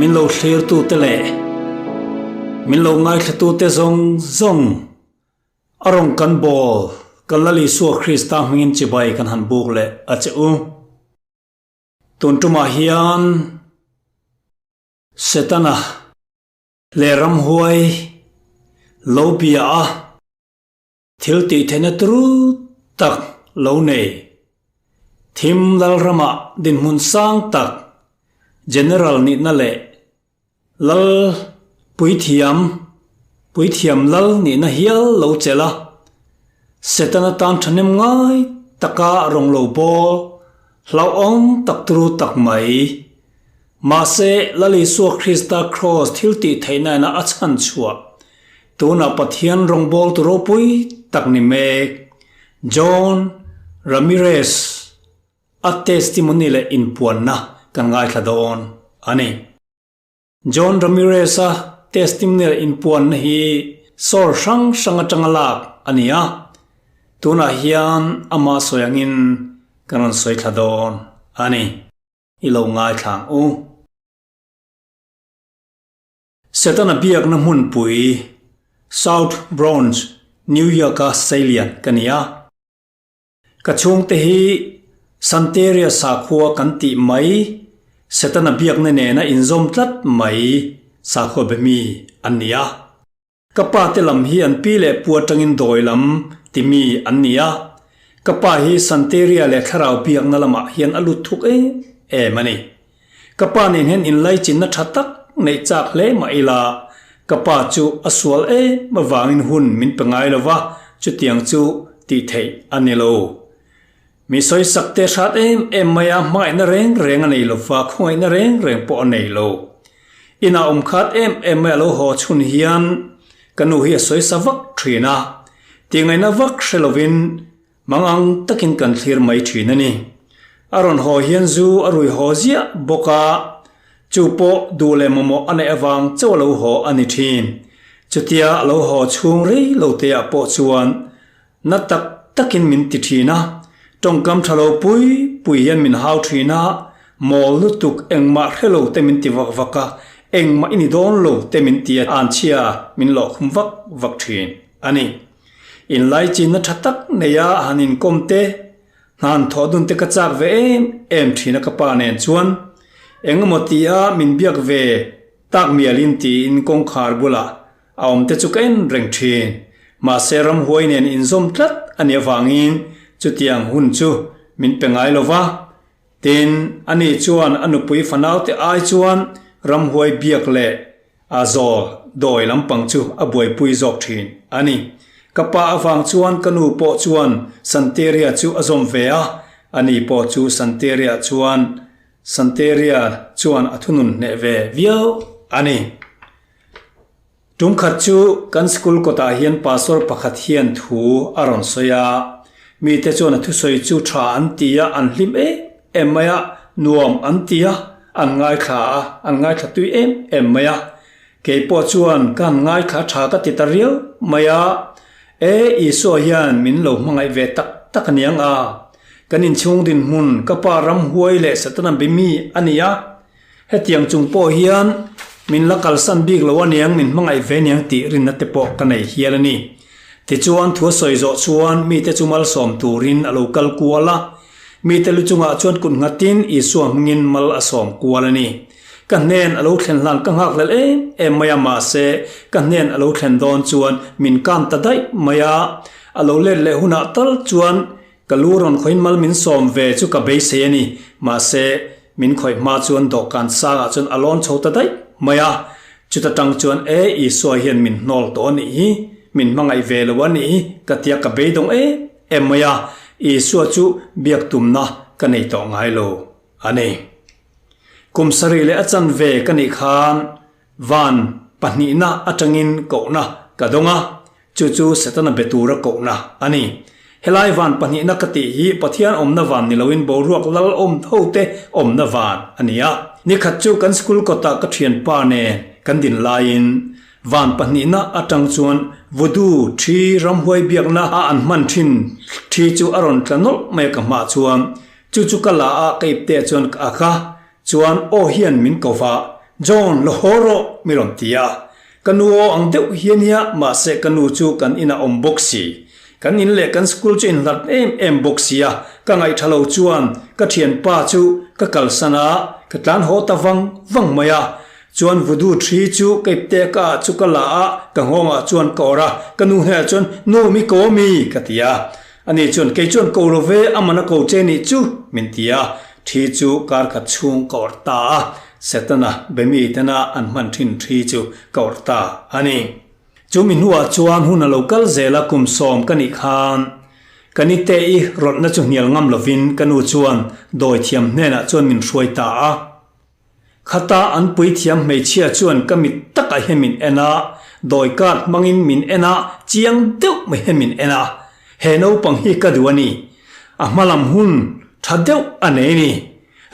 Min lo thlirtute leh min lo ngaithlatute zawng zawng a rawn kan bawl kan Lal Isua Krista hmingin chibai kan han buk leh a che u. Tun tumah hian Setana leh ramhuai lo bia a thil tih theihna turu tak lo nei thim Lalramah dinhmun sang tak General nihna leh Lal puithiam puithiam lal nihna hial lo chelh a, Setana tan thahnem ngai taka rawng lo bawl hlauhawm tak turu tak mai. Mahse, Lal Isua Krista Kraws thil tih theihna ina a chhan chhuah tunah Pathian rawngbawltu ropui tak ni mek John Ramirez a testimony leh inpuanna kan ngaithla dawn a ni. John Ramirez-a testimony leh inpuanna hi sawr hrang hrang atanga lak a ni a, tunah hian ama sawi angin kan rawn sawi thla dawn a ni. I lo ngaithla ang u. Setana biakna hmunpui South Bronx, New York-a seilian ka ni a. Ka chhungte hi Santeria sakhua kan tih mai, Setana biakna nena inzawm tlat mai sakhua be mi an ni a. Ka pa te lam hi an pi leh pu atangin dawi lam ti mi an ni a. Ka pa hi Santeria leh thlarau biakna lamah hian a lut thuk em em a ni. Ka pa nen hian inlaichinna tha tak neih chak hle mah ila, ka pa chu a sual em avangin hun min pe ngai lo va, chutiang chu tih theih a ni lo. Mi sawisak te hrat em em mai a, hmangaihna reng reng a nei lo va, khawngaihna reng reng pawh a nei lo. Inah awm khat em em mai a lo haw chhun hian ka nu hi a sawisa vak thin a, tihngaihna vak hre lovin Mangang takin kan thlir mai thin a ni. A rawn haw hian zu a rui haw ziah bawk a, chu pawh duh leh mamawh a neih avang chauh a lo haw a ni thin. Chutia a lo haw chhung rei lo te ah pawh chuan na tak takin min ti thin a, tawngkam tha lo pui pui hian min hau thin a, mawl lutuk engmah hre lo te min ti vak vak a, engmah i ni dawn lo te min ti a, anchhia min lawhkhum vak vak thin a ni. Inlaichinna tha tak neia han inkawm te, hnan thawh dun te ka chak ve em em thin a ka pa nen chuan engemaw tia min biak ve tak mialin tiin kawngkhar bulah a awm te chu ka en reng thin. Mahse ramhuai nen inzawm tlat a nih avangin chutiang hun chu min pe ngai lo va. Tin, ani chuan a nupui fanaute ai chuan ramhuai biak leh A zawl dawi lampang chu a buaipui zawk thin a ni. Ka pa avang chuan ka nu pawh chuan Santeria chu a zawm ve a, ani pawh chu Santeria chuan Santeria chuan a thunun hneh ve viau a ni. Tum khat chu kan school kawtah hian pastor pakhat hian thu a rawn sawi a, mite chuan a thusawi chu tha an ti a, an hlim em em mai a, nuam an ti a, An ngaithla a, an ngaithla tui em em mai a. Kei pawh chuan ka han ngaithla tha ka ti ta riau mai a, E, Isua hian min lo hmangaih ve tak tak aniang a. Kan inchhung dinhmun ka pa ramhuai leh Setana be mi a ni a. Hetiang chung pawh hian min la kalsan bik lo aniang min hmangaih ve aniang tih rinna te pawh ka nei hial a ni. Tichuan thu a sawi zawh chuan mite chu malsawm turin a lo kal kual a. Mite lu chungah chuan kut nghatin Isua hmingin mal a sawm kual a ni. Ka hnen a lo thlen hlan ka nghak hlel em em mai a, mahse ka hnen a lo thlen dawn chuan min kan ta daih mai a. A lo let leh hunah tal chuan ka lu rawn khawihin mal min sawm ve chu ka beisei a ni. Mahse min khawih hma chuan dawhkan sangah chuan a lawn chho ta daih mai a. Chuta tang chuan e Isua hian min hnawl tawh a nih hi, min hmangaih ve lo a nih hi ka tia ka beidawng em em mai a, Isua chu biak tumna ka nei tawh ngai lo a ni. Kum sarih leh a chanve ka nih khan van pahnihna atangin kohna ka dawng a, chu chu Setana be tura kohna a ni. Helai van pahnihna ka tih hi Pathian awmna van ni loin boruak lal awm thote awmna van a ni a. Nikhat chu kan school kawtah ka thianpa nen kan din laiin Van pahnihna atang chuan Voodoo thi ramhuai biakna a an hman thin thi chu a rawn tla nawlh mai a ka hmah chuan chu chu ka la a ka ipte chuan ka ak a, chuan aw hian min ko va. John, la haw rawh, mi rawn ti a. Ka nu aw ang deuh hi a nia, mahse ka nu chu kan inah awm bawk si. Kan in leh kan school chu inhlat em em bawk si a, ka ngaihṭha lo chuan ka ṭhianpa chu ka kalsan a, ka tlan haw ta vang vang mai a. Chuan voodoo ṭhi chu ka ipte ka ah chu ka la a, ka nghawngah chuan ka awrh a, ka nu hnenah chuan, Nu, mi ko mi? ka ti a. Ani chuan, Kei chuan ko lo ve, a man a ko che nih chu, min ti a. Ṭhi chu kar khat chhung ka awrh ta a, Setana be mi tena an hman ṭhin ṭhi chu ka awrh ta a ni. Chu mi hnuah chuan hun a lo kal zel a, kum sawm ka nih khan ka nite i rawlhna chu hnial ngam lovin ka nu chuan dawi thiam hnenah chuan min hruai ta a. Khata an puithiam hmeichhia chuan ka mit takah hian min en a, dawi card hmangin min en a, chiang deuh mai hian min en a. He naupang hi ka duh a ni. A hma lam hun tha deuh a nei a ni.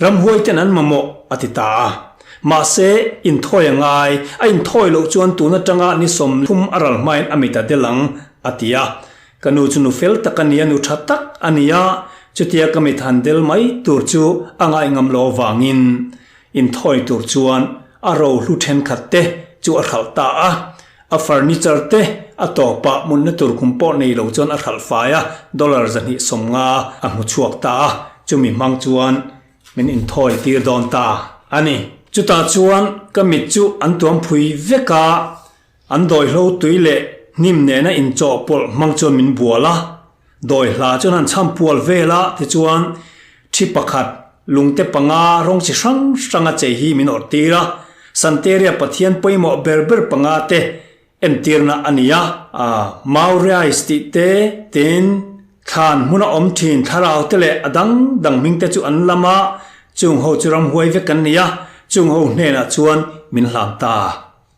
Ramhuai ten an mamawh a ti ta a. Mahse, inthawi a ngai, a inthawi loh chuan tun atanga ni 30 a ral hmain a mit a del ang a ti a. Ka nu chu nu fel tak a ni a, nu tha tak a ni a, chutia ka mit han del mai tur chu a ngaih ngam lo avangin inthawi tur chuan a rohlu thenkhat te chu a hralh ta a. A furniture te a tawpah mutna tur kum pawh nei lo chuan a hralh fai a, dollar 250 a hmu chhuak ta a, chumi hmang chuan min inthawi tir dawn ta a ni. Chutah chuan ka mit chu an tuam phui vek a, An dawihlo tui leh hnim nena inchawhpawlh hmang chuan min bual a, dawi hla chuan han chham pual vel a, tichuan thi pakhat lungte panga rawng chi hrang hranga chei hi min awrh tir a, Santeria Pathian pawimawh ber ber panga te entirna a ni a. Maurice tih te, tin, thlan hmuna awm thin thlarau te leh a dang dang hming te chu an lam a, chung ho chu ramhuai vek an ni a, chung ho hnenah chuan min hlan ta.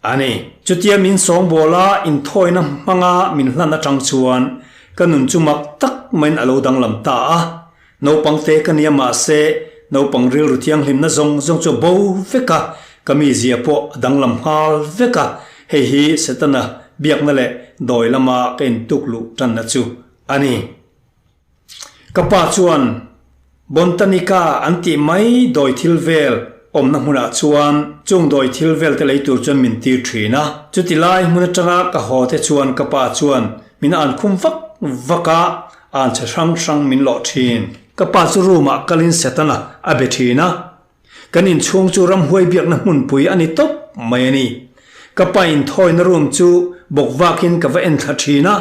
A ni. Chutia min sawngbawl a inthawina hmanga min hlan atang chuan ka nun chu mak tak maiin a lo danglam ta a. Naupang te ka nia mahse naupang rilru thianghlimna zawng zawng chu a bo vek a, ka mizia pawh a danglam nghal vek a. Hei hi Setana biakna leh dawi lama ka intuk luh tanna chu a ni. Ka pa chuan Bontanica an tih mai dawi thil vel awmna hmunah chuan chung dawi thil vel te lei tur chuan min tir thin a. Chuti lai hmun atanga ka haw te chuan ka pa chuan min an khum vak vak a, an chhe hrang hrang min lawh thin. Ka pa chu room ah kalin Setana a be thin a. Kan inchhung chu ramhuai biakna hmunpui a ni tawp mai a ni. Ka pa inthawina room chu bawk vakin ka va en thla thin a.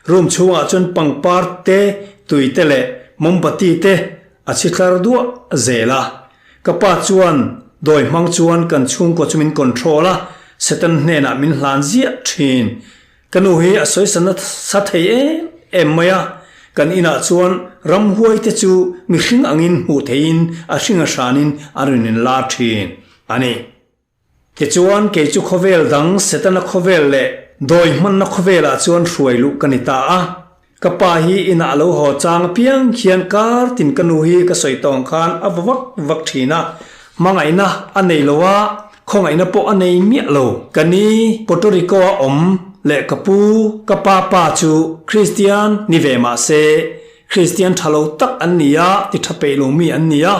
Room chhungah chuan pangpar te, tui te leh mombati te a chhi tlar duah zel a. Ka pa chuan dawi hmang chuan kan chhungkaw chu min control a, Satan hnenah min hlan ziah thin. Ka nu hi a sawi sa nasa thei em em mai a, kan inah chuan ramhuai te chu mihring angin hmuh theihin a hring a hranin an rawn inlar thin a ni. Tichuan, kei chu khawvel dang, Setana khawvel leh dawi hmanna khawvelah chuan hruai luh ka ni ta a. Ka pa hi inah a lo haw chang apiang khian kar tin ka nu hi ka sawi tawng khan a va vak vak thin a. Hmangaihna a nei lo a, khawngaihna pawh a nei miah lo. Ka ni Puerto Rico-a awm leh ka pu, ka pa pa chu Kristian ni ve mah se, Kristian tha lo tak an ni a, ti tha peih lo mi an ni a.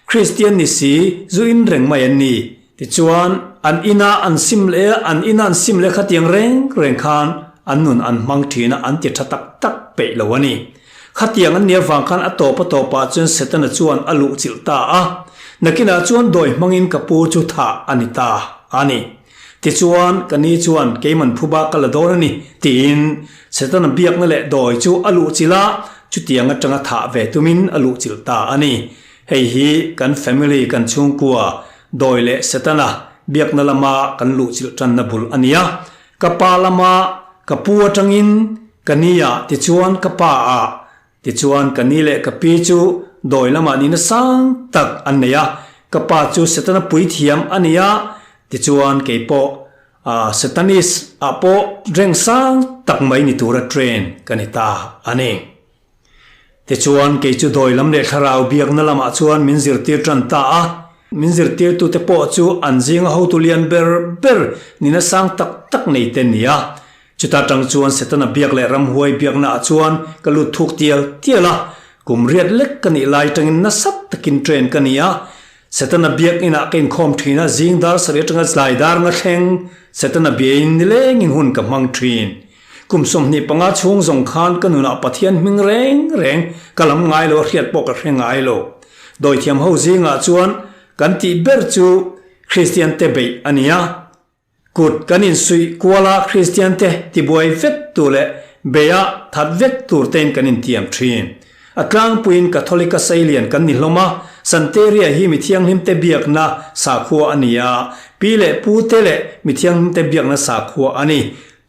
Kristian ni si, zu in reng mai an ni. Tichuan, an ina an sim leh a, an ina an sim leh khatiang reng reng khan an nun an hmang thin a, an ti tha tak tak peih lo a ni. Khatiang an nih avang khan a tawp a tawpah chuan Setana chuan a luh chilh ta a. Nakinah chuan dawi hmangin ka pu chu thah a ni ta a ni. Tichuan, ka ni chuan keiman phuba ka la dawn a ni, tiin Setana biakna leh dawi chu a luh chilh a, chutiang atanga thah ve tumin a luh chilh ta a ni. Hei hi kan family, kan chhungkua, dawi leh Setana biakna lama kan luh chilh tanna bul a nia. Ka pa lama ka pu atangin ka ni ah tichuan ka pa ah tichuan ka ni leh ka pi chu dawi lamah nihna sang tak an nei a. Ka pa chu Setana puithiam a ni a, tichuan kei pawh Satanist ah pawh reng sang tak mai ni tura train ka ni ta a ni. Tichuan, kei chu dawi lam leh thlarau biakna lamah chuan min zirtir tan ta a. Min zirtirtute pawh chu an zinga hotu lian ber ber nina sang tak tak nei te ni a. Chuta tang chuan Setana biak leh ramhuai biaknaah chuan ka lut thuk tial tial a. Kum riat lek ka nih lai tangin nasa takin train ka ni a. Setana biakinah ka inkhawm thin a, zing dar sarih atanga tlai dar nga thleng Setana biain nilengin hun ka hmang thin. Kum 25 chhung zawng khan ka nunah Pathian hming reng reng ka lam ngai lo a hriat pawh ka hre ngai lo. Dawithiam ho zingah chuan kan tih ber chu Kristian te beih a ni a. Kut kan insuih kual a Kristian te tibuai vek tur leh beih a that vek tur tein kan intiam thin. A tlangpuiin Catholic a seilian kan ni hlawm a, Santeria hi mi thianghlim te biakna sakhua a ni a, pi leh pu te leh mi thianghlim te biakna sakhua a ni.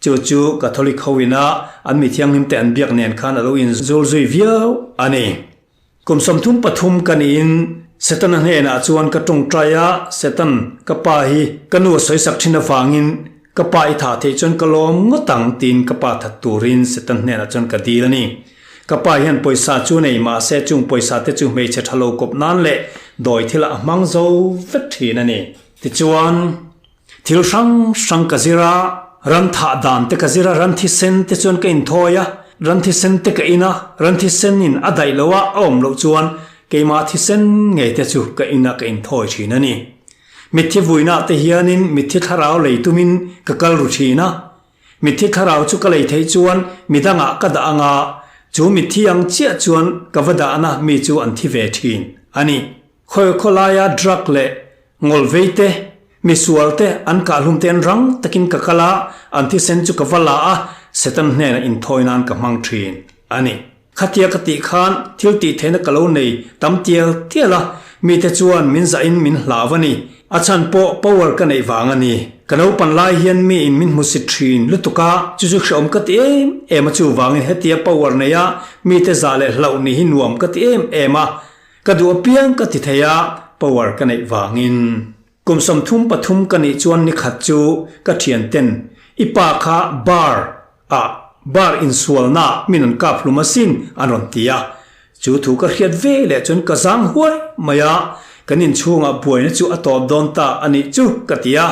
Chu chu Catholic ho ina an mi thianghlim te an biak nen khan a lo inzul zui viau a ni. Kum 33 ka niin Setana hnenah chuan ka tawngtai a, Setan, ka pa hi ka nu a sawisak thin avangin ka pa i thah theih chuan ka lawm ngawt ang tiin ka pa that turin Setan hnenah chuan ka dil a ni. Ka pa hian pawisa chu nei mahse chung pawisa te chu hmeichhe tha lo kawp nan leh dawi thilah a hmang zo vek thin a ni. Tichuan. Thil hrang hrang ka zir a, ran thah dan te ka zir a, ran thisen te chuan ka inthawi a, ran thisen te ka in a, ran thisen in a daih loh a, a awm loh chuan keimah thisen ngei te chu ka in a ka inthawi thin a ni. Mitthi vuinah te hianin mitthi thlarau lei tumin ka kal ru thin a, mitthi thlarau chu ka lei theih chuan midangah ka dah anga chu mitthi ang chiah chuan ka va dahna mi chu an thi ve thin a ni. Khawi khawlaia drug leh ngawlvei te, misual te an kahhlum te an rang takin ka kal a, an thisen chu ka va la a, Satan hnenah inthawi nan ka hmang thin a ni. Khatia ka tih khan thil tih theihna ka lo nei tam tial tial a, mite chuan min zahin min hlau a ni. A chhan pawh power ka neih vang a ni. Ka naupan lai hian miin min hmusit thin lutuk a, chu chu hrehawm ka ti em em a, chuvangin hetia power neia mite zah leh hlauh ni hi nuam ka ti em em a, Ka duh apiang ka ti thei a, power ka neih vangin. Kum 33 ka nih chuan nikhat chu ka thian ten i pa kha bar ah bar insualna ah min rawn kap hlum asin an rawn ti a. Chu thu ka hriat ve leh chuan ka zang huai mai a, kan inchhungah buaina chu a tawp dawn ta a nih chu ka ti a.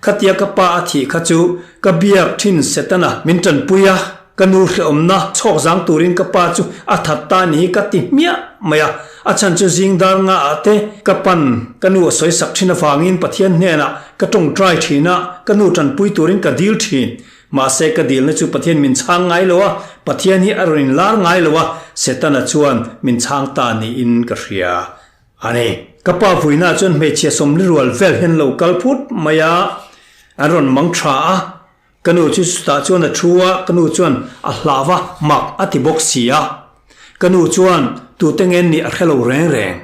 Khatia ka pa a thih kha chu ka biak thin Setana min tanpui a. Ka nu hrehawmna chhawk zang turin ka pa chu a that ta ni hi ka ti hmiah mai a, a chhan chu zing dar nga ah te ka pan ka nu a sawi sak thin avangin Pathian hnenah ka tawngtai thin a, ka nu tanpui turin ka dil thin. Mahse ka dilna chu Pathian min chhang ngai lo a, Pathian hi a rawn inlar ngai lo a, Setana chuan min chhang ta niin ka hria a ni. Ka pa vuina chuan hmeichhia sawmli rual vel hian lo kal phut mai a, an rawn mang tha a, Ka nu chu chutah chuan a thu a, ka nu chuan a hlau a, mak a ti bawk si a. Ka nu chuan tute nge nih a hre lo reng reng.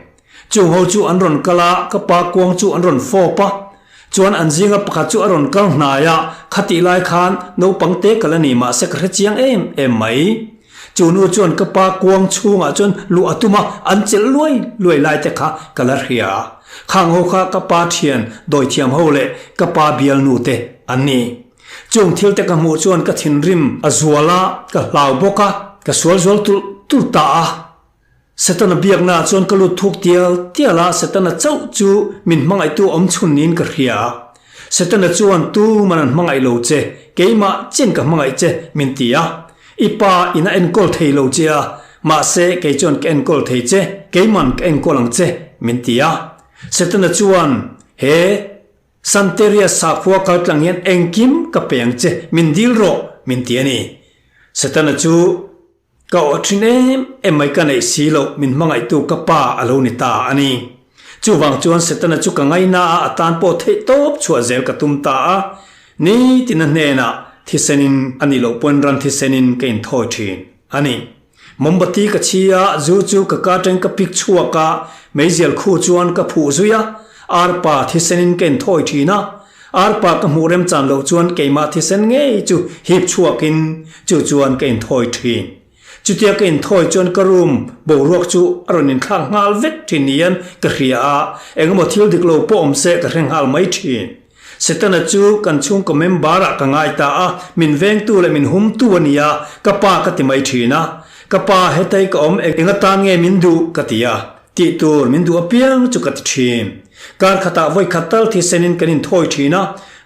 Chung ho chu an rawn kal a, ka pa kuang chu an rawn fawp a. Chuan an zinga pakhat chu a rawn kal hnai a, khatih lai khan naupang te kal a ni mahse ka hre chiang em em mai. Chu nu chuan ka pa kuang chhungah chuan luh a tum a, an chelh luai luai lai te kha ka la hria. Khang ho kha ka pa thian dawithiam ho leh ka pa bialnu te an ni. Chung thil te ka hmuh chuan ka thinrim a zual a, ka hlau bawk a, ka sual zual tulh tulh ta a. Setana biaknaah chuan ka lut thuk tial tial a, Setana chauh chu min hmangaihtu awm chhun niin ka hria. Setana chuan tuman an hmangaih lo che, keimah chin ka hmangaih che min ti a. I pa in a enkawl thei lo che a, mahse kei chuan ka enkawl thei che, keiman ka enkawl ang che min ti a. Setana chuan he Santeria sakhua kaltlang hian engkim ka pe ang che, min dil rawh min ti a ni. Setana chu. Ka aw thin em em mai ka neih si loh min hmangaihtu ka pa a lo ni ta a ni. Chuvang chuan Setana chu ka ngaina a a tan pawh theih tawp chhuah zel ka tum ta a. Nitin a hnenah thisenin a nih loh pawn ran thisenin ka inthawi thin a ni. Mombati ka chhi a, zu chu ka ka atangin ka pik chhuak a, meizial khu chuan ka phuh zui a, arpa thisenin ka inthawi thin a. Arpa ka hmuh remchan loh chuan keimah thisen ngei chu hip chhuakin chu chuan ka inthawi thin. Chutia ka inthawi chuan ka room boruak chu a rawn inthlak nghal vek thin niin ka hria a, engemaw thil dik lo pawh awm se ka hre nghal mai thin. Setana chu kan chhungkaw member ah ka ngai ta a, min vengtu leh min humtu a ni a, ka pa ka ti mai thin a. Ka pa hetei ka awm eng atan nge min duh ka ti a. Tih tur min duh apiang chu ka ti thin. Kar khatah vawi khat tal thisenin kan inthawi thin a,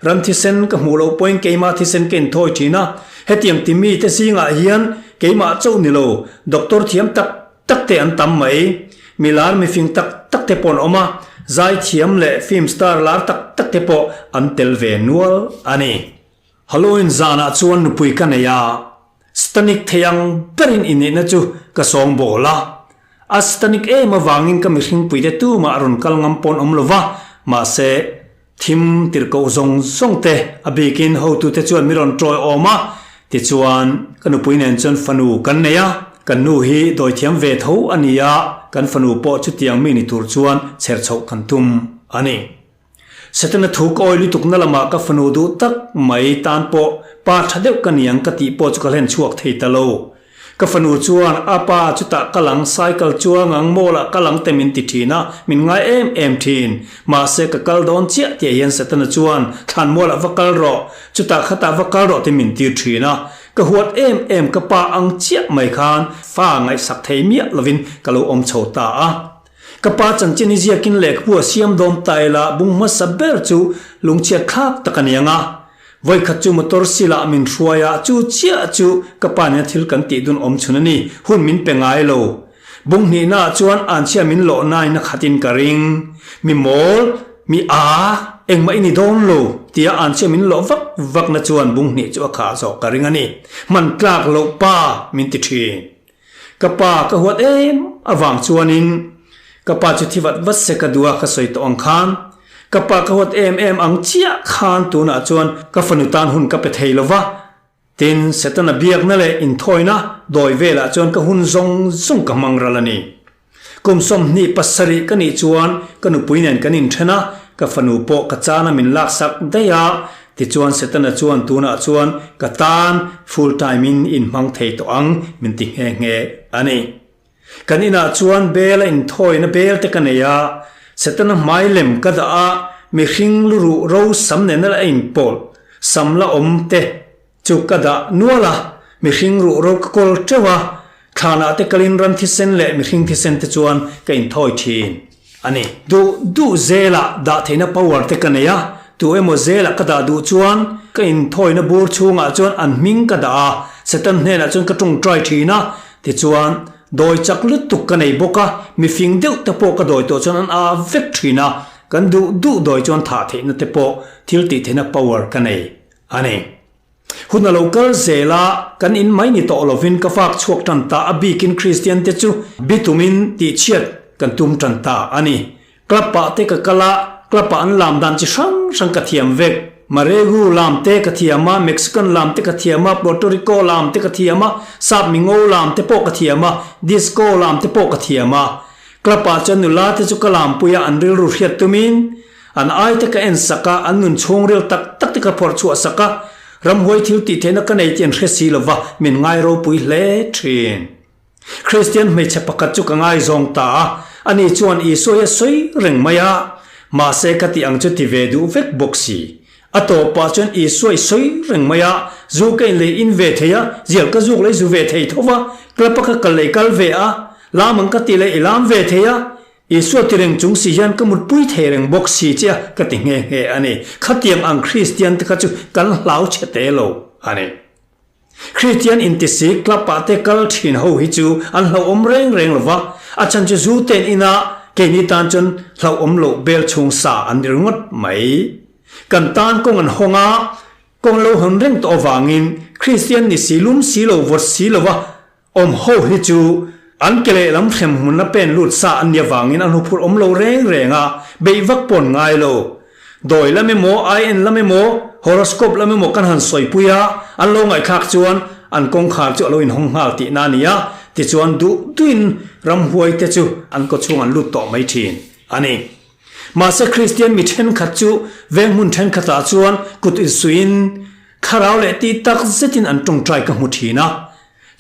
ram thisen ka hmuh loh pawhin keimah thisen ka inthawi thin a. Hetiang ti mite zingah hian keimah chauh ni lo, doctor thiam tak tak te an tam mai. Milar mifing tak tak te pawh an awm a. Zaithiam leh film star lar tak tak te pawh an tel ve nual a ni. Halloween zanah chuan nupui ka nei a, Satanic thei ang berin inneihna chu ka sawngbawl a. A Satanic em avangin ka mihringpuite tumah a rawn kal ngam pawn awm lo va, mahse, thim tirhkoh zawng zawng te a bikin hotute chuan mi rawn tawi awm a, tichuan ka nupui nen chuan fanu kan nei a, kan nu hi dawithiam ve tho a ni a, kan fanu pawh chutiang mi ni tur chuan chher chhoh kan tum a ni. Setana thu ka awi lutukna lamah ka fanu duh tak mai tan pawh pa tha deuh ka niang ka tih pawh chu ka hlen chhuak thei ta lo. Ka fanu chuan a pa chutah kal ang, cycle chuang ang, mall ah kal ang te min ti thin a, min ngai em em thin. Mahse ka kal dawn chiah tih ah hian Setana chuan thlanmual ah va kal rawh, chutah khatah va kal rawh te min tir thin a. Ka huat em em ka pa ang chiah mai khan fa ngaihsak thei miah lovin ka lo awm chho ta a. Ka pa chanchin i ziakin lehkhabu a siam dawn ta ila bung hmasa ber chu lungchhiat thlak tak a ni ang a. Vawikhat chu motor silah min hruai a, chu chiah chu ka pa nena thil kan tih dun awm chhun a ni, hun min pe ngai lo. Bung hnihnaah chuan anchhia min lawh nain a khatin ka ring. Mi mawl, mi a, engmah i ni dawn lo, tia anchhia min lawh vak vakna chuan bung hnih chu a khah zawh ka ring a ni. Hman tlak loh pa min ti thin. Ka pa ka huat em avang chuanin ka pa chu thi vat vat se ka duh a ka sawi tawh ang khan ka pa ka huat em em ang chiah khan tunah chuan ka fanu tan hun ka pe thei lo va, tin Setana biakna leh inthawina dawi velah chuan ka hun zawng zawng ka hmang ral a ni. Kum 27 ka nih chuan ka nupui nen kan inthen a, ka fanu pawh ka chana min laksak daih a, tichuan Setana chuan tunah chuan ka tan full time in inhmang thei tawh ang min ti nghe nghe a ni. Kan inah chuan bel a inthawina bel te ka nei a, Setana hmai lem ka dah a, mihring luruh ro sam nena la inpawlh sam la awm te Chu ka dah nual a, mihring ruh ro ka kawl teuh a, thlanah te kalin ram thisen leh mihring thisen te chuan ka inthawi thin a ni. Duh duh zelah dah theihna power te ka nei a, tu emaw zelah ka dah duh chuan ka inthawina bur chhungah chuan an hming ka dah a, Satan hnenah chuan ka tawngtai thin a, tichuan dawi chak lutuk ka nei bawk a, mifing deuh te pawh ka dawi tawh chuan an a vek thin a, kan duh duh dawi chuan thah theihna te pawh thil tih theihna power ka nei. A ni. Hun a lo kal zel a, kan in mai ni tawh lovin ka fak chhuak tan ta a bikin Kristian te chu bitumin tihchhiat kan tum tan ta a ni. Club ah te ka kal a, club ah an lam dan chi hrang hrang ka thiam vek. Maregu lam te ka thiam a, Mexican lam te ka thiam a, Puerto Rico lam te ka thiam a, Sap Mingo lam te pawh ka thiam a, Disco lam te pawh ka thiam a. Club ah chuan nula te chu ka lampui a, an rilru hriat tumin An ai te ka en sak a, an nun chhungril tak tak te ka phawrh chhuah sak a, ramhuai thil tih theihna ka nei tih an hre si lova, min ngai ropui hle thin. Kristian hmeichhe pakhat chu ka ngaizawng ta a, ani chuan Isua hi a sawi reng mai a, mahse ka tih ang chu ti ve duh vek bawk si. A tawpah chuan Isua i sawi reng mai a, zu ka in lei in ve thei a, zial ka zuk lei zu ve thei tho va, club a ka kal lei kal ve a, lam ang ka tih lei i lam ve thei a, Isua ti reng chung si hian ka mutpui thei reng bawk si che a ka ti nghe nghe a ni. Khatiang ang Kristian te kha chu kan hlau chhe te lo a ni. Kristian intisi club ah te kal thin ho hi chu an hlauhawm reng reng lo va, a chhan chu zu ten inah keini tan chuan hlauhawm loh bel chhung sa an ni ringawt mai. Kan tan kawng an hawng a, kawng lo hawn reng tawh avangin Kristian ni si lum si lo vawt si lo va, Awm ho hi chu an ke lehlam hrem hmun a pen lut sa an nih avangin an huphurh awm lo reng reng a, beih vak pawh an ngai lo. Dawi lam emaw, IN lam emaw, horoscope lam emaw kan han sawipui a, an lo ngaihthlak chuan an kawngkhar chu a lo inhawng nghal tihna a ni a, tichuan duh duhin ramhuai te chu an kawchhung an lut tawh mai thin a ni. Mahse Kristian mi thenkhat chu veng hmun thenkhatah chuan kut insuihin thlarau leh tih tak zetin an tawngtai ka hmu thin a.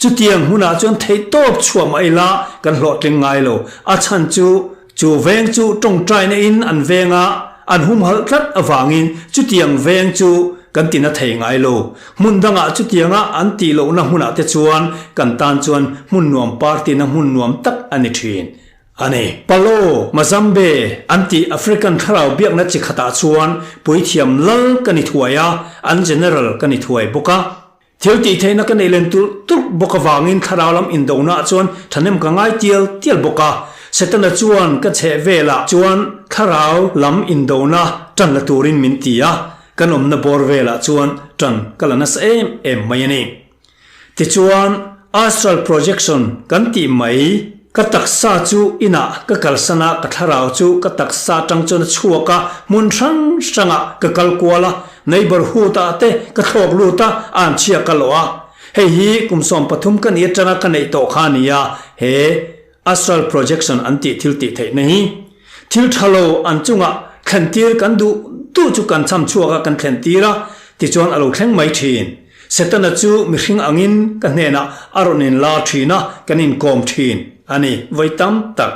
Chutiang hmunah chuan theihtawp chhuah mah ila kan hlawhtling ngai lo. A chhan chu, chu veng chu tawngtaina in an veng a, an humhalh tlat avangin chutiang veng chu kan ti na thei ngai lo. Hmun dangah chutianga an tih lohna hmunah te chuan kan tan chuan hmun nuam party na hmun nuam tak a ni thin a ni. Palo, Mazambe an tih African thlarau biakna chi khatah chuan puithiam lal ka ni thuai a, an general ka ni thuai bawk a. Thil tih theihna ka neih len tulh tulh bawk avangin thlarau lam indonaah chuan thahnem ka ngai tial tial bawk a. Setana chuan ka chheh velah chuan thlarau lam indona ṭan la turin min ti a, kan awmna bawr velah chuan ṭan ka la nasa em em mai a ni. Tichuan, astral projection kan tih mai, ka taksa chu inah ka kalsan a, ka thlarau chu ka taksa atang chuan a chhuak a, hmun hrang hrangah ka kal kual a, neighbourhood ah te ka thlawk lut a, anchhia ka lawh a. Hei hi kum 13 ka nih atanga ka neih tawh kha a ni a, he astral projection an tih thil tih theihna hi thil tha lo an chungah thlentir kan duh duh chu kan cham chhuak a kan thlentir a, tichuan a lo thleng mai thin. Setana chu mihring angin ka hnenah a rawn inlar thin a, kan inkawm thin a ni vawi tam tak.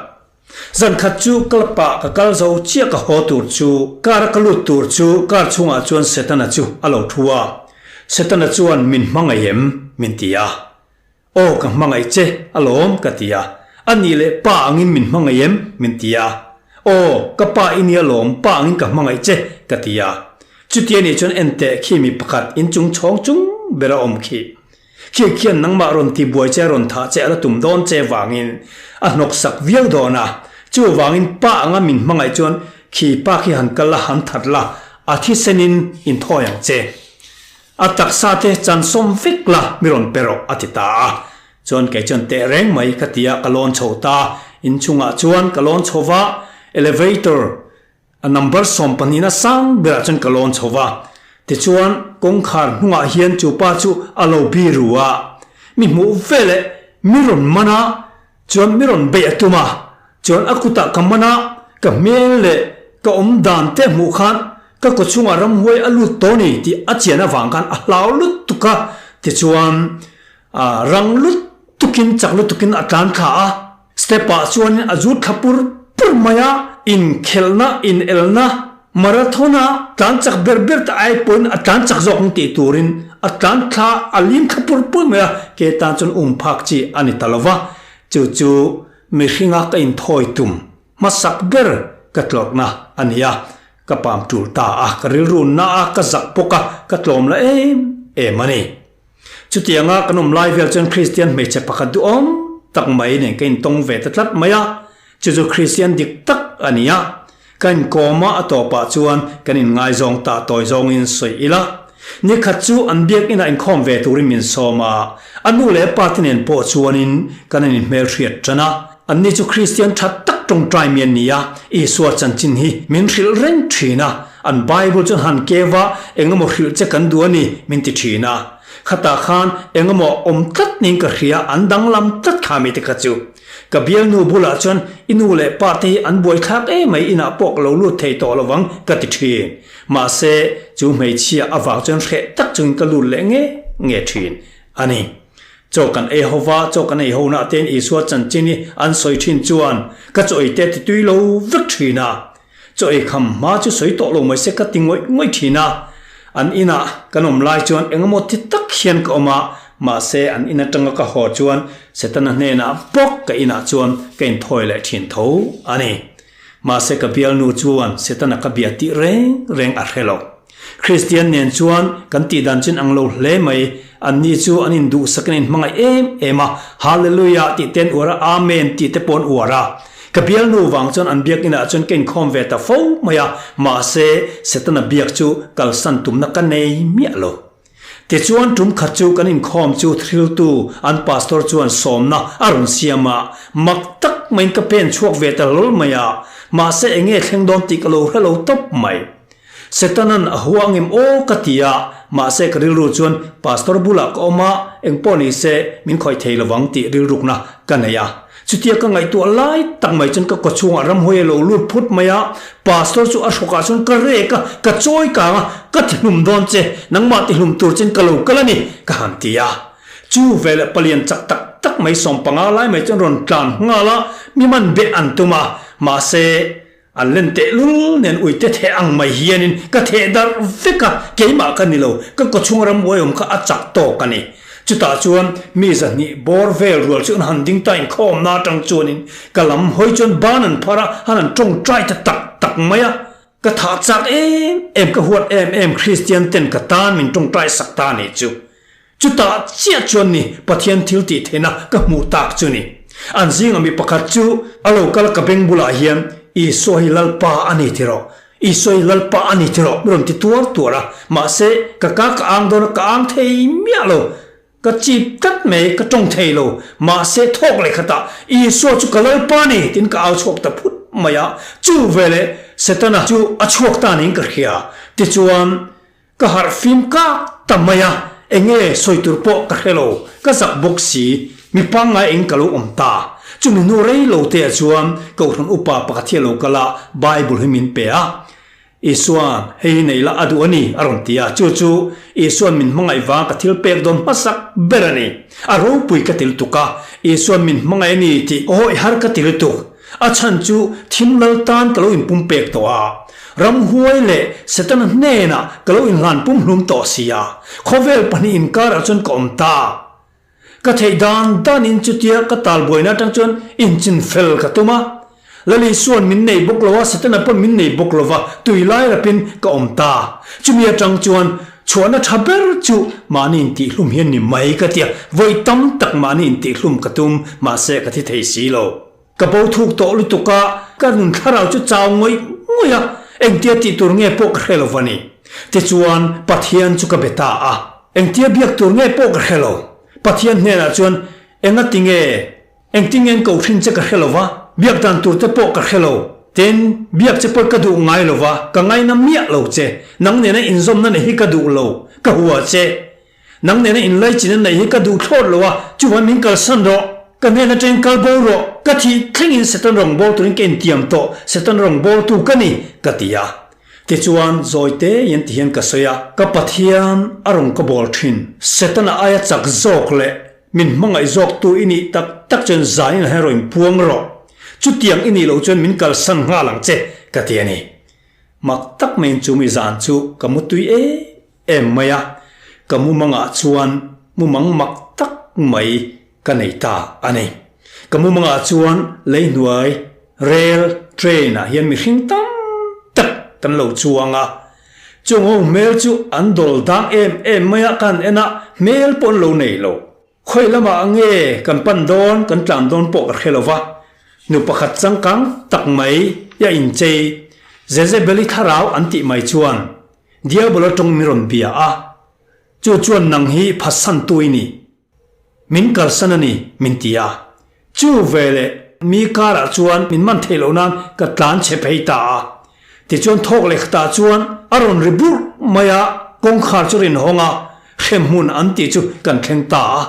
Zan khat chu club ah ka kal zo chiah ka haw tur chu car a ka lut tur chu car chhungah chuan Setana chu a lo thu a, Setana chuan min hmangaih em? min ti a. Aw ka hmangaih che alawm ka ti a, a nih leh pa angin min hmangaih em? min ti a, aw ka pa i nia lawm pa angin ka hmangaih che ka ti a, chutia nih chuan enteh khi mi pakhat inchung chhawng chung ber a awm khi. Khi khian nangmah rawn ti buai che rawn thah che a la tum dawn che vangin a hnawk sak viau dawn a, chuvangin pa anga min hmangaih chuan khi pa khi han kal la han that la a thisenin inthawi ang che. A taksa te chan sawm vek la mi rawn pe rawh a ti ta a. Chuan kei chuan teh reng mai ka ti a, ka lawn chho ta. Inchungah chuan ka lawn chho va, elevator a number sawmpahnihna sang berah chuan ka lawn chho va. Tichuan kawngkhar hnungah hian chu pa chu a lo bi ru a, mi hmuh veleh mi rawn man a, Chuan mi rawn beih a tum a, chuan a kutah ka man a, ka hmel leh ka awm dan te hmuh khan ka kaw chhungah ramhuai a lut tawh ni tih a chian avang khan a hlau lutuk a, tichuan rang lutukin chak lutukin a tlan thla a, step ah chuanin a zut thla pur pur mai a, inkhelhna, inelna, marathon a tlan chak ber ber te ai pawhin a tlan chak zawk ang tih turin a tlan thla a lim thla pur pur mai a, ke tan chuan um phak chi a ni ta lo va, chu chu mihringa ka inthawi tum hmasak ber ka tlawrhna a ni a, ka pam tul ta a, ka rilru na a, ka zak bawk a, ka tlawm la em em a ni. Chutianga kan awm lai vel chuan Kristian hmeichhe pakhat duhawm tak mai nen ka intawng ve ta tlat mai a, chu chu Kristian dik tak a ni a. Ka inkawm a, a tawpah chuan kan inngaizawng ta tawi zawngin sawi ila. Nikhat chu an biakinah inkhawm ve turin min sawm a, a nu leh a pa te nen pawh chuanin kan an inhmelhriat tan a. Anni chu Kristian tha tak tawngtai mi an ni a, Isua chanchin hi min hrilh reng thin a. An Bible chuan han keu a, engemaw hrilh che kan duh a ni, min ti thin a. Khatah khan engemaw awm tlat niin ka hria, an danglam tlat kha mite kha chu. Ka bialnu bulah chuan i nu leh pa te hi an buaithlak emai inah pawh ka lo lut thei tawh lovang ka ti thin. Mahse, chu hmeichhia avang chuan hreh tak chungin ka lut leh nge nge thin a ni. Chaw kan ei ho va, chaw kan ei ho nah tein Isua chanchin hi an sawi thin chuan ka chaw ei te ti tui lo vek thin a. Chaw ei kham hma chu sawi tawh lo mai se ka ti ngawih ngawih thin a. An inah kan awm lai chuan engemaw ti tak hian ka awm a, mahse an in atanga ka haw chuan Setana hnenah bawk ka inah chuan ka inthawi leh thin tho a ni. Mahse ka bialnu chuan Setana ka bia tih reng reng a hre lo. Kristian nen chuan kan tih dan chin ang lo hle mai, anni chu an induhsak in an inhmangaih em em a, Hallelujah tih te an uar a, Amen tih te pawh an uar a. Ka bialnu vang chuan an biakinah chuan ka inkhawm ve ta fo mai a, mahse Setana biak chu kalsan tumna ka nei miah lo. Tichuan tum khat chu kan inkhawm chu thriltu an pastor chuan sawmna a rawn siam a, mak tak maiin ka pen chhuak ve ta hlawl mai a, mahse enge thleng dawn tih ka lo hre lo tawp mai. Setanan a hua angem aw ka ti a, mahse ka rilru chuan pastor bulah ka awm a, engpawh ni se min khawih thei lovang tih rilrukna ka nei a. Chutia ka ngaihtuah lai tak mai chuan ka kawchhungah ramhuai a lo lut phut mai a, pastor chu a hrawkah chuan ka rek a, ka chawi kang a, ka tihlum dawn che, nangmah tihlum tur chuan ka lo kal a ni, ka han ti a. Chu veleh palian chak tak tak mai sawmpanga lai mai chuan rawn tlan nghal a, mi man beh an tum a, mahse An len tehlul nen uite theh ang mai hianin ka theh darh vek a, keimah ka ni lo, ka kawchhung rambuai awm kha a chak tawk a ni. Chutah chuan mi zahnih bawr vel rual chu an han ding ta inkhawmna atang chuanin ka lam hawi chuan ban an phar a, han an tawngtai ta tak tak mai a. Ka thah chak em em, ka huat em em Kristian ten ka tan min tawngtai sak ta ni chu. Chutah chiah chuan ni Pathian thil tih theihna ka hmuh tak chu ni. An zinga mi pakhat chu a lo kal a ka beng bulah hian, Isua hi Lalpa a ni ti rawh, Isua hi Lalpa a ni ti rawh, mi rawn ti tuar tuar a. Mahse, ka ka ka ang dawn a, ka ang thei miah lo. Ka chip tlat mai, ka tawng thei lo. Mahse, thawk leh khatah, Isua chu ka Lalpa a ni, tiin ka au chhuak ta phut mai a. Chu veleh Setana chu a chhuak ta niin ka hria. Tichuan, Ka harh fim kak ta mai a, enge sawi tur pawh ka hre lo, ka zak bawk si, mi pangngai eng ka lo awm ta. Chumi hnu rei lo te ah chuan Kohhran upa pakhat hi a lo kal a, Bible hi min pe a. Isuan, hei hi nei la a duh a ni, a rawn ti a, chu chu Isuan min hmangaih vang ka thil pek dawn hmasak ber a ni. A ropui ka ti lutuk a, Isuan min hmangaih a ni tih awih har ka ti lutuk. A chhan chu thim lal tan ka lo inpumpek tawh a. Ramhuai leh Setana hnenah ka lo inhlan pumhlum tawh si a, khawvel pahnih inkarah chuan ka awm ta. Ka theih dan danin chutia ka talbuaina atang chuan inchin fel ka tum a. Lali suan min nei bawk lo a, Setana pawn min nei bawk lo va, tui lai rapin ka awm ta. Chumi atang chuan chhuahna tha ber chu mahni intihhlum hian ni mai ka tia, vawi tam tak mahni intihhlum ka tum, mahse ka thi thei si lo. Ka bo thuk tawh lutuk a, ka nun thlarau chu chau ngawih ngawih a, engtia tih tur nge pawh ka hre lo va ni. Tichuan, Pathian chu ka be ta a, engtia biak tur nge pawh ka hre lo. Pathian hnenah chuan, Enga ti nge? Engtin nge an ko hrin che ka hre lo va, biak dan tur te pawh ka hre lo. Tin, biak che pawh ka duh ngai lo va, ka ngaina miah lo che. Nang nena inzawmna neih hi ka duh lo, ka hua che. Nang nena inlaichin a neih hi ka duh thlawt lo a, chuvang min kalsan rawh. Ka hnen atangin kal bo rawh. Ka thih thlengin Satan rawng bawl turin ka intiam tawh, Satan rawng bawltu ka ni, ka ti a. Tichuan, zawi tein ti hian ka sawi a, ka Pathian a rawng ka bawl thin. Setana aia chak zawk leh min hmangaih zawktu i nih tak tak chuan zanin ah hian rawn inpuang rawh. Chutiang i nih loh chuan min kalsan nghal ang che, ka ti a ni. Mak tak maiin chu mi zan chu ka mutui em em mai a, ka mumangah chuan mumang mak tak mai ka nei ta a ni. Ka mumangah chuan leihnuai rel, train, ah hian mihring tam tak kan lo chuang a, chung ho hmel chu an dawl dang em em mai a, ka han en a, hmel pawh an lo nei lo. Khawi lamah nge kan pan dawn, kan tlan dawn pawh ka hre lo va, nu pakhat changkang tak mai a inchei, Jezebeli thlarau an tih mai chuan Diabol atawng min rawn bia a, chu chuan nang hi phatsantu i ni, min kalsan a ni, min ti a. Chu veleh mi karah chuan min man theih loh nan ka tlan chhe phei ta a. Tichuan thawk leh khatah chuan a rawn ri burh mai a, kawngkhar chu rin hawng a, hremhmun an tih chu kan thleng ta a.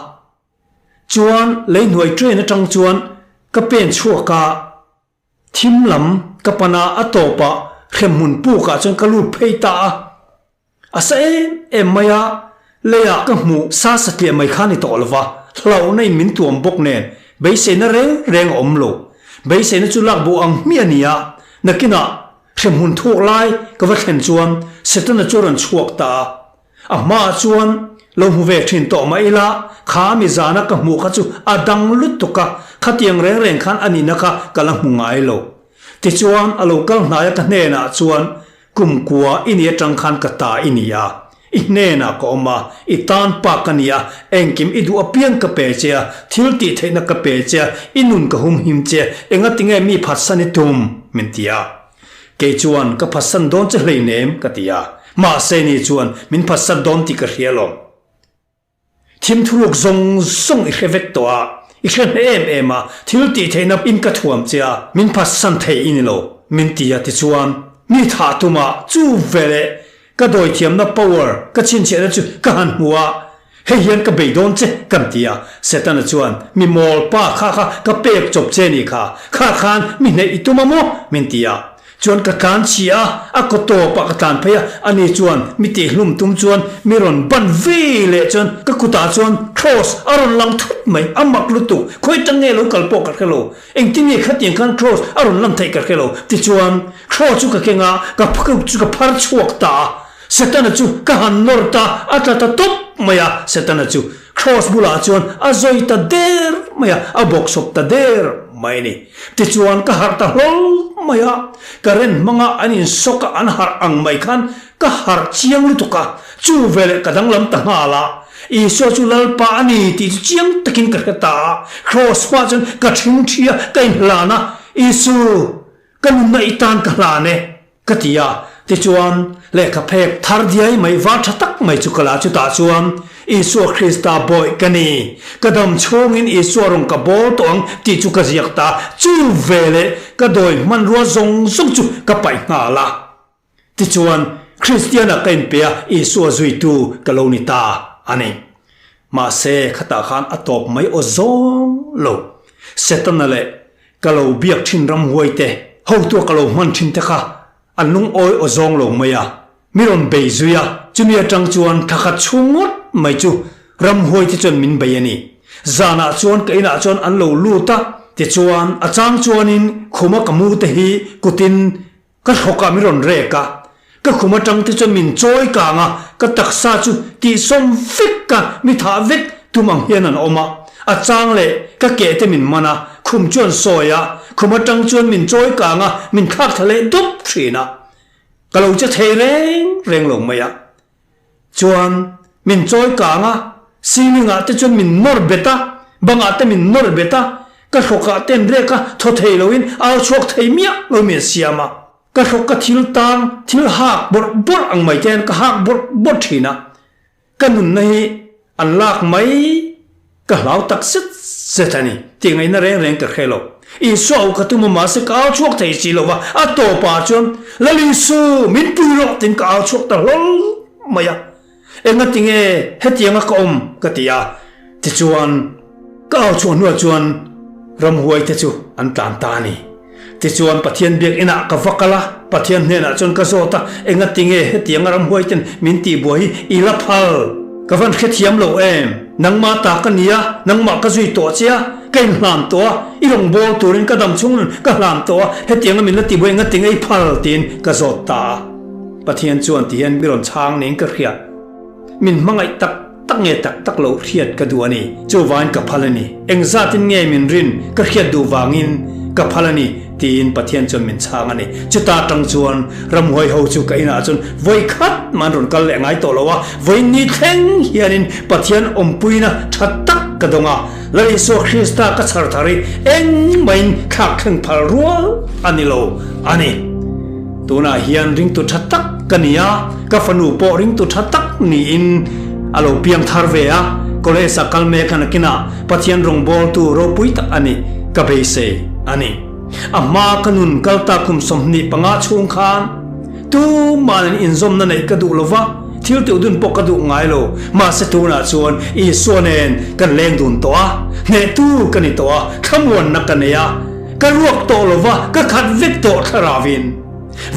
Chuan leihnuai train atang chuan ka pen chhuak a. Thim lam ka pan a, a tawpah hremhmun pukah chuan ka lut phei ta a. A sa em em mai a, leiah ka hmuh sa satliah mai kha ni tawh lo va, hlauhna in min tuam bawk nen beiseina reng reng a awm lo. Beiseina chu lak bo ang hmiah a ni a, nakinah hremhmun thuk lai ka va thlen chuan Setana chu a rawn chhuak ta a. A hmaah chuan lo hmu ve thin tawh mah ila, kha mi zana ka hmuh kha chu a dang lutuk a, khatiang reng reng khan a nihna kha ka la hmu ngai lo. Tichuan a lo kal hnaia ka hnenah chuan, Kumkua i ni atang khan ka ta i ni a, i hnenah ka awm a, i tan pa ka ni a, engkim i duh apiang ka pe che a, thil tih theihna ka pe che a, i nun ka humhim che, engatinge mi phatsan i tum? min ti a. Kei chuan ka phatsan dawn che hleinem ka ti a, mahse ni chuan min phatsan dawn tih ka hria lo. Thim thuruk zawng zawng i hre vek tawh a, i hre hne em em a, thil tih theihna in ka thuam che a, min phatsan thei i ni lo, min ti a tichuan mi thah tumah chu veleh ka dawithiamna power ka chhinchhiahna chu ka han hmu a, Hei hian ka bei dawn che kan ti a, Setana chuan, Mi mawl pa kha kha ka pek chawp che ni kha, kha khan mi hneih i tum a maw? min ti a. Chuan ka tlan chhi a, a kaw tawpah ka tlan phei a, ani chuan mi tihhlum tum chuan mi rawn ban ve leh chuan ka kutah chuan Cross a rawn lang thut mai, a mak lutuk, khawi tang nge lo kal pawh ka hre lo, engtin nge khatiang khan Cross a rawn lan theih ka hre lo, tichuan Cross chu ka keng a, ka chu ka phar chhuak ta a. Setana chu ka han nawr ta, a tla ta tawp mai a, Setana chu Kraws bulah chuan a zawi ta der mai a, a bawksawp ta der mai a ni. Tichuan ka harh ta hlawl mai a, current hmanga an insawk a an harh ang mai khan ka harh chiang lutuk a, chu veleh ka danglam ta nghal a. Isua chu Lalpa a ni tih chu chiang takin ka hre ta a, Kraws hmaah chuan ka ṭhingṭhi a, ka inhlan a, Isu, ka nunna i tan ka hlan e, ka ti a. Tichuan, lehkha phek thar diai mai var ṭha tak mai chu ka la, chutah chuan Isua Krista bawih ka ni, ka dam chhungin Isua rawn ka bawl tawh ang tih chu ka ziak ta a, chu veleh ka dawi hmanrua zawng zawng chu ka paih nghal a. Tichuan, Kristiana ka inpe a, Isua zuitu ka lo ni ta a ni. Mahse, khatah khan a tawp mai aw zawng lo. Setana leh ka lo biak thin ramhuai te, hotua ka lo hman thin te kha an lungawi aw zawng lo mai a, mi rawn bei zui a. Chumi atang chuan thla khat chhung ngawt mai chu ramhuai te chuan min bei a ni. Zanah chuan ka inah chuan an lo lut a, tichuan a chang chuanin khuma ka mu te hi kutin Ka hlawkah min rawn rek a, ka khum atang te chuan min chawi kang a, ka taksa chu tihsawm vek a, mi thah vek tum ang hian an awm a. A chang leh ka keh te min man a, khum chu an sawi a, khum atang chuan min chawi kang a, min thlak thla leh dup thin a. Ka lo che thei reng reng lo mai a. Chuan min chawi kang a, ceiling ah te chuan min nawr bet a, bang ah te min nawr bet a, ka hlawk ah te an rek a, thaw thei lo in au chhuak thei miah lo min siam a. Ka hlawk ka thil tang, thil hak bawrh bawrh ang mai te hian ka hak bawrh bawrh thin a, ka nunna hi an lak mai Ka hlau tak zet zet a ni tih ngaihna reng reng ka hre lo. Isua au ka tum a mahse ka au chhuak thei si lo va, a tawpah chuan Lal Isu min pui rawh tiin ka au chhuak ta hlawl mai a. Enga tinge hetianga ka awm ka ti a, tichuan ka au chhuah hnuah chuan ramhuai te chu an tlan ta a ni. Tichuan Pathian biakinah ka va kal a, Pathian hnenah chuan ka zawt a, Enga tinge hetianga ramhuai ten min tihbuai hi i la phal? Ka van hrethiam lo em? Nangmah ta ka ni a, nangmah ka zui tawh che a, ka inhlam tawh a, i rawn bawl turin ka dam chhung ka hlam tawh a, hetianga min la tihbuai enga tinge i phal? tiin ka zawt ta a. Pathian chuan tihian mi rawn chhang niin ka hria. Min hmangaih tak tak nge tak tak loh hriat ka duh a ni. Chuvain ka phal a ni. Engzatin nge min rin ka hriat duh vangin ka phal a ni tiin Pathian chuan min chhang a ni. Chuta tang chuan ramhuai ho chu ka inah chuan vawi khat mah an rawn kal leh ngai tawh lo a, vawiin thleng hianin Pathian awmpuina tha tak ka dawng a, Lal Isua Krista ka chhar thar hi engmahin thlak thleng phal rual a ni lo a ni. Tunah hian ringtu tha tak ka ni a, ka fanu pawh ringtu tha tak niin a lo piang thar ve a, college ah kal mek a nakinah Pathian rawngbawltu ropui tak a ni ka beisei a ni. A hma ka nun kal ta kum 25 chhung khan tuma'n an inzawmna neih ka duh lova, thil tih dun pawh ka duh ngai lo, mahse tunah chuan Isua nen kan leng dun tawh a, hnehtu ka ni tawh a, thlamuanna ka nei a, Ka ruak tawh lo va, ka khat vek tawh thlarauin.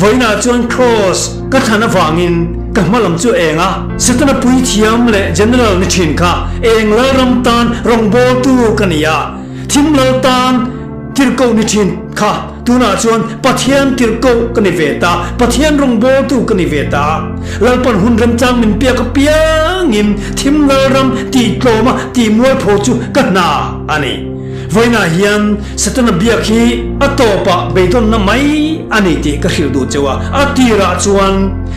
Vawiinah chuan Kraws ka thlan avangin ka hma lam chu eng a, Setana puithiam leh General ni thin kha eng lalram tan rawngbawltu ka ni a, thim lal tan tirhkoh ni thin kha tunah chuan Pathian tirhkoh ka ni ve ta, Pathian rawngbawltu ka ni ve ta. Lalpan hun remchang min piak apiangin thim lalram tihtlawma tihmualpho chu ka hna a ni. Vawiinah hian Setana biak hi a tawpah beidawnna mai a ni tih ka hrilh duh cheu a, a tirah chuan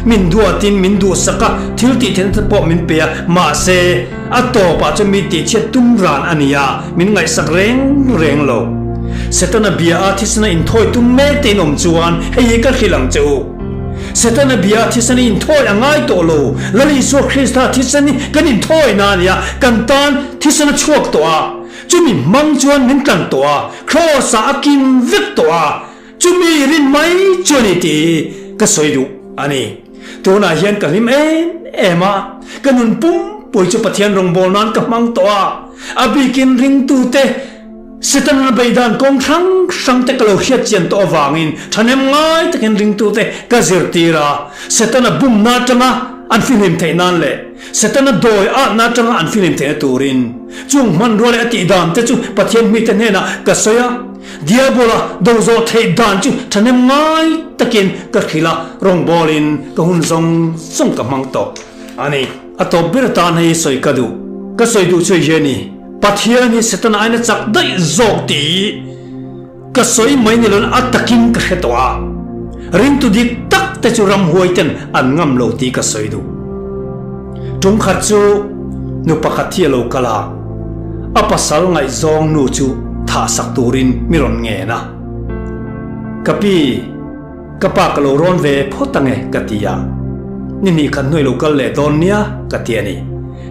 min duatin min duhsak a, thil tih theihna te pawh min pe a, mahse a tawpah chuan mi tihchhiat tum ran a ni a, min ngaihsak reng reng lo. Setana bia a thisena inthawi tum mek te in awm chuan hei hi ka hrilh ang che u. Setana bia a thisena inthawi a ngai tawh lo, Lal Isua Krista thisen hi kan inthawina a ni a, kan tan thisen a chhuak tawh a. Chumi hmang chuan min tlan tawh a, Kraws-ah a kim vek tawh a, chumi rin mai chu a ni tih hi ka sawi duh a ni. Tunah hian ka hlim em em a, ka nun pumpui chu Pathian rawngbâwl nan ka hmang tawh a, a bikin ringtute Setana beidan kawng hrang hrangte ka lo hriat chian tawh avangin thahnem ngai takin ringtute ka zirtir a, Setana bumna atanga an fihlim theih nan leh Setana dawi atna atanga an fihlim theihna turin chung hmanrua leh a tih dan te chu Pathian hmite hnenah ka sawi a, Diabola do zawh theih dan chu thahnem ngai takin ka hrilh a, rawngbawlin ka hun zawng zawng ka hmang tawh a ni. A tawp ber atan hei sawi ka duh. Ka sawi duh chu hei a ni, Pathian hi Setana aina chak daih zawk tih ka sawi mai ni loin a takin ka hre tawh a, ringtu dik tak te chu ramhuai ten an ngam lo tih ka sawi duh. Tum khat chu. Nu pakhat hi a lo kal a, a pasal ngaihzawng nu chu thahsak turin mi rawn ngen a. Ka pi, ka pa ka lo rawn ve phawt ange ka ti a, ni hnih khat hnuai lo kal leh dawn nia ka ti a ni.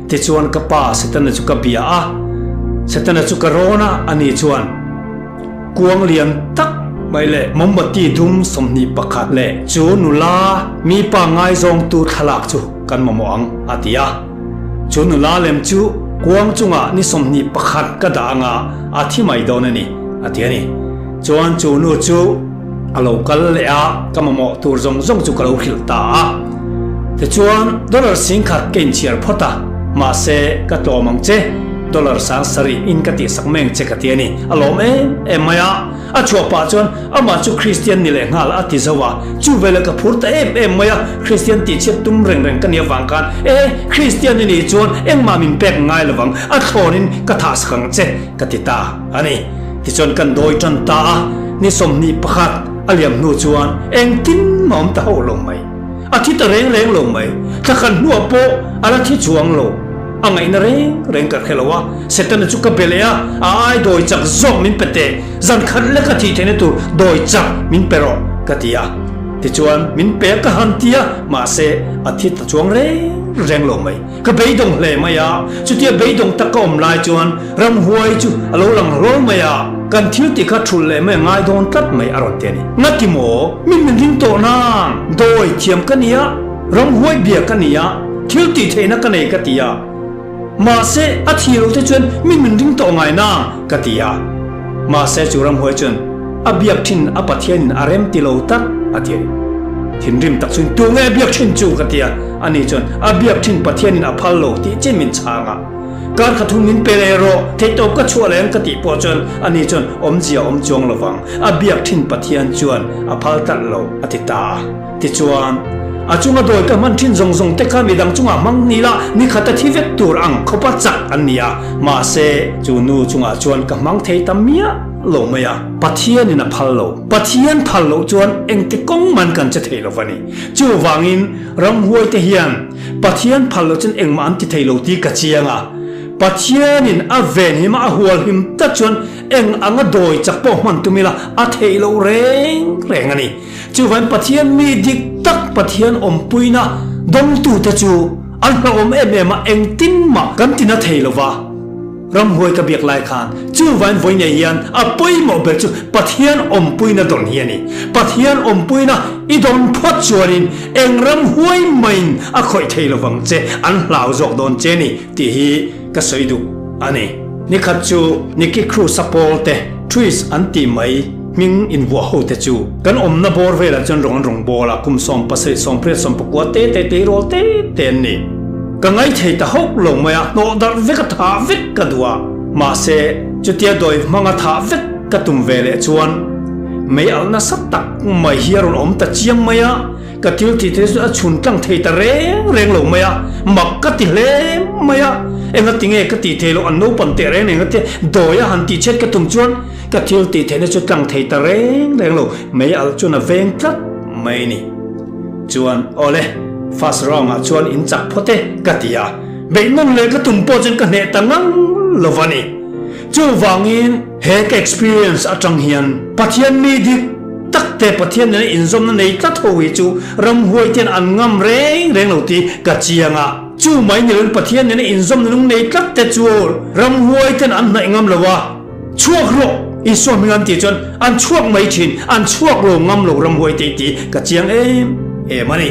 Tichuan ka pa Setana chu ka bia a, Setana chu ka rawn a, ani chuan, Kuang lian tak mai leh mawmbati dum 21 leh chu nula mi pa ngaizawngtu thlalak chu kan mamawh ang, a ti a. Chu nula lem chu kuang chungah ni 21 ka dah anga a thi mai dawn a ni, a ti a ni. Chuan chu nu chu a lo kal leh a, ka mamawh tur zawng zawng chu ka lo hrilh ta a. Tichuan dollar 10,000 ka inchhiar phawt a, mahse ka tlawm ang che. Dollar 7000 in ka tihsak meng che ka ti a ni. A lawm em em mai a, a chhuah pah chuan amah chu Kristian ni leh nghal a ti zo a, chu veleh ka phur ta em em mai a, Kristian tihchhiat tum reng reng ka nih avang khan e, Kristian i nih chuan engmah min pek ngai lo vang, a thlawnin ka thahsak ang che ka ti ta a ni. Tichuan kan dawi tan ta a, ni 21 a liam hnu chuan engtin mah awm ta hauh lo mai. A thi ta reng reng lo mai, thla khat hnuah pawh a la thi chuang lo. A ngaihna reng reng ka hre lo a, Setana chu ka be leh a, a ai dawi chak zawk min pe teh, zan khat leka thih theihna tur dawi chak min pe rawh ka ti a. Tichuan min pe a ka han ti a, mahse a thi ta chuang reng reng lo mai. Ka beidawng hle mai a, chutia beidawng tak ka awm lai chuan ramhuai chu a lo lang hlawl mai a, kan thil tih kha thulh leh mai a ngai dawn tlat mai a rawn ti a ni. Ngati maw? Min min ring tawh nang, dawi thiam ka nia. Ramhuai bia ka ni a, thil tih theihna ka nei ka ti a. Mahse, a thi lo te chuan mi min ring tawh ngai na ka ti a. Mahse, chu ramhuai chuan a biak thin a Pathianin a rem ti lo tak a ti a ni. Thinrim tak chuan tunge a biak thin chu ka ti a, ani chuan a biak thin Pathianin a phal lo tih chin min chhang a. Kar kha thum min pe leh rawh, theihtawp ka chhuah leh ang ka tih pawh chuan ani chuan awmzia awm chuang lovang, a biak thin Pathian chuan a phal tlat lo a ti ta a. Tichuan, a chunga dawi ka hman thin zawng zawng te kha midang chungah hmang ni la, ni khat a thi vek tur ang khawpa chak an ni a, mahse, chu nu chungah chuan ka hmang thei ta miah lo mai a. Pathianin a phal lo. Pathian phal loh chuan engti kawng man kan che thei lo va ni. Chuvangin, ramhuai te hian Pathian phal loh chuan engmah an ti thei lo tih ka chiang a. Pathianin a venhim a, a hualhim tak chuan eng anga dawi chak pawh hman tum ila a theih loh reng reng a ni. Chuvain Pathian mi dik tak Pathian awmpuina dawngtute chu an hlauhawm em em a, engtin mah kan tina thei lo va. Ramhuai ka biak lai khan chuvain vawi nei hian a pawimawh ber chu Pathian awmpuina dawn hi a ni. Pathian awmpuina i dawn phawt chuanin eng ramhuai maiin a khawih thei lo vang che, an hlau zawk dawn che ni tih hi ka sawi duh a ni. Nikhat chu Nicky Cruz-a pawl te Twist an tih mai hming invuah ho te chu kan awmna bawr velah chuan rawn rawn bawl a, kum 70, 80, 90 te te tleirawl te te an ni. Ka ngaithei ta hauh lo mai a, hnawh darh vek a thah vek ka duh a, mahse chutia dawi hmanga thah vek ka tum ve leh chuan mei alh nasa tak mai hi a rawn awm ta chiang mai a, Ka thil tih te chu a chhun tlang thei ta reng reng lo mai a, mak ka ti hle mai a, enga tinge ka tih theih loh an naupang teh reng reng te dawi a han tih chhet ka tum chuan ka thil tih theihna chu tlang thei ta reng reng lo mei alh chuan a veng tlat mai ni. Chuan awle first round ah chuan in chak phawt e ka ti a, beih nawn leh ka tum pawh chuan ka hneh ta ngang lo va ni. Chuvangin he ka experience atang hian Pathian mi dik Tak te Pathian nena inzawmna nei tlat ho hi chu ramhuai ten an ngam reng reng lo tih ka chiang a. Chu mai ni loin Pathian nena inzawmna nung nei tlat te chu ramhuai ten an hnaih ngam lo a, chhuak rawh Isua hming an tih chuan an chhuak mai thin, an chhuak lo ngam lo ramhuai te tih ka chiang em em a ni.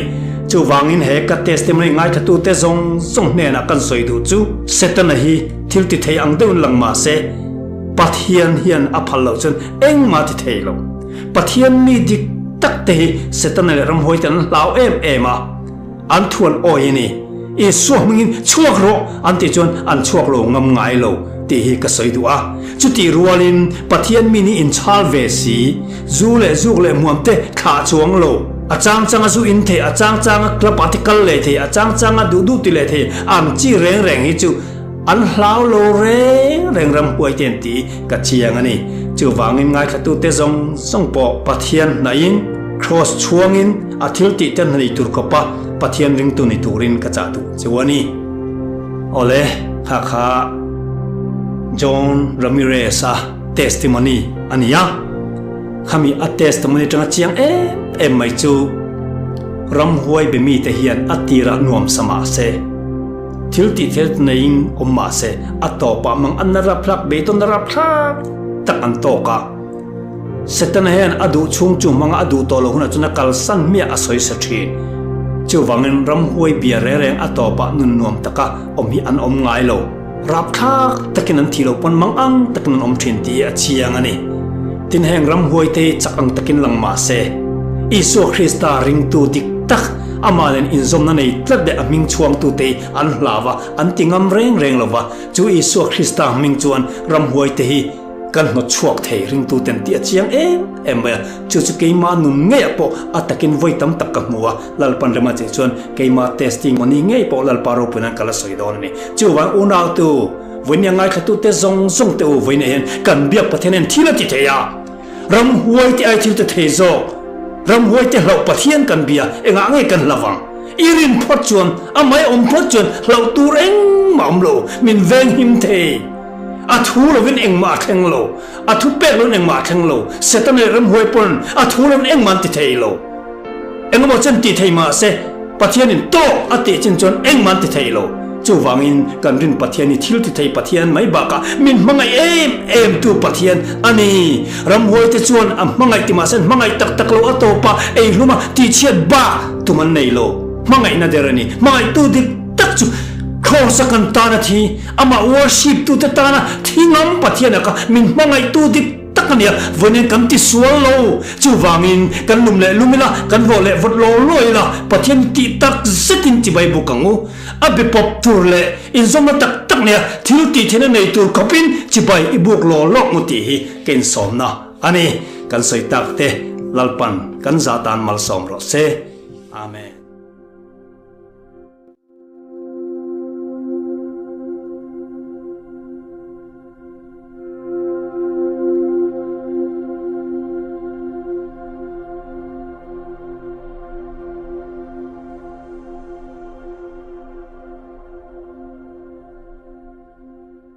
Chuvangin he ka testimony ngaithlatute zawng zawng hnenah kan sawi duh chu Setana hi thil ti thei ang deuhin lang mah se, Pathian hian a phal loh chuan engmah ti thei lo. Pathian mi dik tak te hi Setana leh ramhuai ten an hlau em em a, an thuan awi a ni. Isua hmingin chhuak rawh an tih chuan an chhuak lo ngam ngai lo tih hi ka sawi duh a. Chutih rualin Pathian mi nih inchhal ve si, zu leh zuk leh hmuam te thlah chuang lo. A chang changa zu in thei, a chang changa club ah te kal leh thei, a chang changa duh duh ti leh thei ang chi reng reng hi chu An hlau lo reng reng ramhuai te an tih ka chiang a ni. Chuvangin ngaithlatute zawng zawng pawh Pathian hnaihin Kraws chhuangin a thil tih te hna nei tur khawpa Pathian ringtu ni turin ka chah duh cheu a ni. Awle, kha kha John Ramirez-a testimony a ni a. Khami a testimony atanga chiang em em mai chu ramhuai be mite hian a tirah nuam sa mah se, thil tih thil neiin awm mah se, a tawpah mang an na rapthlak, beidawn na rapthlak tak an tawk a. Setana hian a duh chhung chu hmanga a duh tawh loh hunah chuan a kalsan hmiah a sawi sa thin. Chuvangin ramhuai bia reng reng a tawpah nun nuam taka awm hi an awm ngai lo. Rapthlak takin an thih loh pawn mang ang takin an awm thin tih hi a chiang a ni. Tin heng ramhuai te hi chak ang takin lang mah se, Isua Krista ringtu dik tak, amah nen inzawmna nei tlat leh a hming chhuangtu te hi an hlau a, an ti ngam reng reng lo va, chu Isua Krista hming chuan ramhuai te hi Kan hnawt chhuak thei ringtu ten tih a chiang em em mai a, chu chu keima nun ngeiah pawh a takin vawi tam tak ka hmu a, Lalpan rema chei chuan keima testimony ngei pawh Lalpa ropui nan ka la sawi dawn a ni. Chuvang unautu, vawinia ngaithlatute zawng zawng te u vawinia hian kan biak Pathian hian thil a ti thei a, ramhuai te ai thil ti thei zawk, ramhuai te hlauh Pathian kan bia engah nge kan hlauh ang? I rin phawt chuan, a mai awm phawt chuan hlauh tur engmah awm lo, min venghim thei. A thu lovin engmah a thleng lo. A thu pek lovin engmah a thleng lo. Setana leh ramhuai pawn a thu lovin engmah an ti thei lo. Engemaw chen ti thei mah se, Pathianin tawk a tih chin chuan engmah an ti thei lo. Chuvangin kan rin Pathian hi thil ti thei Pathian mai bakah min hmangaih em em tu Pathian a ni. Ramhuai te chuan a hmangaih ti mah se an hmangaih tak tak lo a tawp a, ei hlum a, tihchhiat bak tum an nei lo. Hmangaihna der a ni. Hmangaihtu dik tak chu Kraws a kan tan a thi. Amah worship tute tana thi ngam Pathian a kha min hmangaihtu dik tak a nia, vawiin kan ti sual lo. Chuvangin kan lum leh lum ila, kan vawh leh vawt law law ila, Pathian tih tak zetin chibai buk ang u. A be pawp tur leh inzawmna tak tak nia thil tih theihna nei tur khawpin chibai i buk law law ang u tih hi ka insawmna a ni. Kan sawi tak te Lalpan kan zah tan malsawm rawh se. Amen.